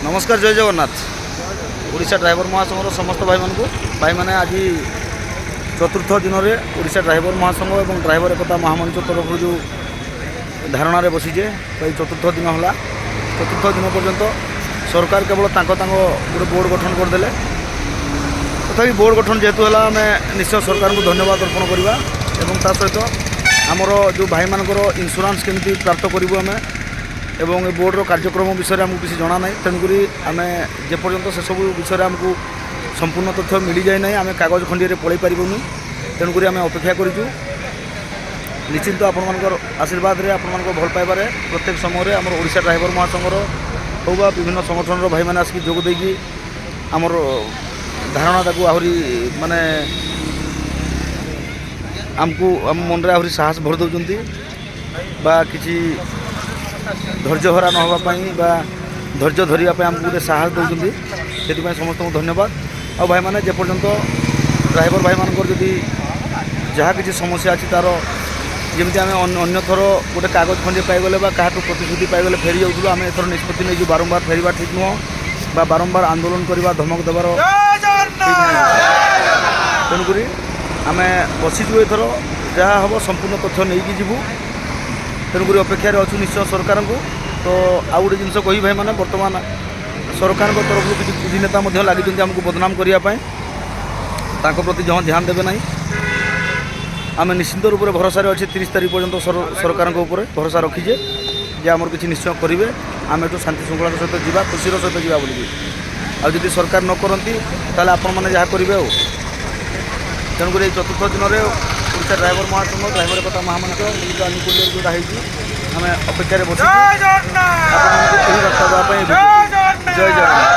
ନମସ୍କାର, ଜୟ ଜଗନ୍ନାଥ। ଓଡ଼ିଶା ଡ୍ରାଇଭର ମହାସଂଘର ସମସ୍ତ ଭାଇମାନଙ୍କୁ। ଭାଇମାନେ, ଆଜି ଚତୁର୍ଥ ଦିନରେ ଓଡ଼ିଶା ଡ୍ରାଇଭର ମହାସଂଘ ଏବଂ ଡ୍ରାଇଭର ଏକତା ମହାମଞ୍ଚ ତରଫରୁ ଯେଉଁ ଧାରଣାରେ ବସିଛେ, ତ ଏଇ ଚତୁର୍ଥ ଦିନ ହେଲା। ଚତୁର୍ଥ ଦିନ ପର୍ଯ୍ୟନ୍ତ ସରକାର କେବଳ ତାଙ୍କ ତାଙ୍କ ଗୋଟେ ବୋର୍ଡ଼ ଗଠନ କରିଦେଲେ। ତଥାପି ବୋର୍ଡ଼ ଗଠନ ଯେହେତୁ ହେଲା, ଆମେ ନିଶ୍ଚୟ ସରକାରଙ୍କୁ ଧନ୍ୟବାଦ ଅର୍ପଣ କରିବା ଏବଂ ତା ସହିତ ଆମର ଯେଉଁ ଭାଇମାନଙ୍କର ଇନ୍ସୁରାନ୍ସ କେମିତି ପ୍ରାପ୍ତ କରିବୁ ଆମେ ଏବଂ ଏ ବୋର୍ଡ଼ର କାର୍ଯ୍ୟକ୍ରମ ବିଷୟରେ ଆମକୁ କିଛି ଜଣା ନାହିଁ। ତେଣୁକରି ଆମେ ଯେପର୍ଯ୍ୟନ୍ତ ସେସବୁ ବିଷୟରେ ଆମକୁ ସମ୍ପୂର୍ଣ୍ଣ ତଥ୍ୟ ମିଳିଯାଇ ନାହିଁ, ଆମେ କାଗଜ ଖଣ୍ଡିଆରେ ପଳାଇ ପାରିବୁନି। ତେଣୁକରି ଆମେ ଅପେକ୍ଷା କରିଛୁ। ନିଶ୍ଚିନ୍ତ ଆପଣମାନଙ୍କର ଆଶୀର୍ବାଦରେ, ଆପଣମାନଙ୍କ ଭଲ ପାଇବାରେ ପ୍ରତ୍ୟେକ ସମୟରେ ଆମର ଓଡ଼ିଶା ଡ୍ରାଇଭର ମହାସଂଘର ହେଉ ବା ବିଭିନ୍ନ ସଂଗଠନର ଭାଇମାନେ ଆସିକି ଯୋଗ ଦେଇକି ଆମର ଧାରଣାଟାକୁ ଆହୁରି ମାନେ ଆମକୁ ଆମ ମନରେ ଆହୁରି ସାହସ ଭରି ଦେଉଛନ୍ତି ବା କିଛି ଧୈର୍ଯ୍ୟହରା ନ ହେବା ପାଇଁ ବା ଧୈର୍ଯ୍ୟ ଧରିବା ପାଇଁ ଆମକୁ ଗୋଟେ ସାହସ ଦେଉଛନ୍ତି। ସେଥିପାଇଁ ସମସ୍ତଙ୍କୁ ଧନ୍ୟବାଦ। ଆଉ ଭାଇମାନେ, ଯେପର୍ଯ୍ୟନ୍ତ ଡ୍ରାଇଭର ଭାଇମାନଙ୍କର ଯଦି ଯାହା କିଛି ସମସ୍ୟା ଅଛି, ତା'ର ଯେମିତି ଆମେ ଅନ୍ୟଥର ଗୋଟେ କାଗଜ ଖଣ୍ଡିଏ ପାଇଗଲେ ବା କାହାଠୁ ପ୍ରତିଶ୍ରୁତି ପାଇଗଲେ ଫେରି ଯାଉଥିଲୁ, ଆମେ ଏଥର ନିଷ୍ପତ୍ତି ନେଇଛୁ, ବାରମ୍ବାର ଫେରିବା ଠିକ୍ ନୁହଁ ବା ବାରମ୍ବାର ଆନ୍ଦୋଳନ କରିବା, ଧମକ ଦେବାର ଠିକ୍ ନୁହଁ। ତେଣୁକରି ଆମେ ବସିଛୁ। ଏଥର ଯାହା ହେବ ସମ୍ପୂର୍ଣ୍ଣ ତଥ୍ୟ ନେଇକି ଯିବୁ। ତେଣୁକରି ଅପେକ୍ଷାରେ ଅଛୁ ନିଶ୍ଚୟ ସରକାରଙ୍କୁ। ତ ଆଉ ଗୋଟେ ଜିନିଷ କହିବି ଭାଇମାନେ, ବର୍ତ୍ତମାନ ସରକାରଙ୍କ ତରଫରୁ କିଛି କୁଜିନେତା ମଧ୍ୟ ଲାଗିଛନ୍ତି ଆମକୁ ବଦନାମ କରିବା ପାଇଁ। ତାଙ୍କ ପ୍ରତି ଜମା ଧ୍ୟାନ ଦେବେ ନାହିଁ। ଆମେ ନିଶ୍ଚିନ୍ତ ରୂପରେ ଭରସାରେ ଅଛେ। 30 ତାରିଖ ପର୍ଯ୍ୟନ୍ତ ସରକାରଙ୍କ ଉପରେ ଭରସା ରଖିଛେ ଯେ ଆମର କିଛି ନିଶ୍ଚୟ କରିବେ, ଆମେ ଏଠୁ ଶାନ୍ତି ଶୃଙ୍ଖଳାର ସହିତ ଯିବା, ଖୁସିର ସହିତ ଯିବା ବୋଲିକି। ଆଉ ଯଦି ସରକାର ନ କରନ୍ତି, ତାହେଲେ ଆପଣମାନେ ଯାହା କରିବେ। ଆଉ ତେଣୁକରି ଏଇ ଚତୁର୍ଥ ଦିନରେ ଓଡ଼ିଶା ଡ୍ରାଇଭର ମହାସଂଘ, ଡ୍ରାଇଭର ଏକତା ମହାମଞ୍ଚ ମିଳିତ ଆନୁକୂଲ୍ୟରେ ଯେଉଁଟା ହେଇଛି, ଆମେ ଅପେକ୍ଷାରେ ବସିଛୁ ଆପଣମାନଙ୍କୁ ଏହି ବାର୍ତ୍ତା ଦେବା ପାଇଁ। ଜୟ ଜଗନ୍ନାଥ।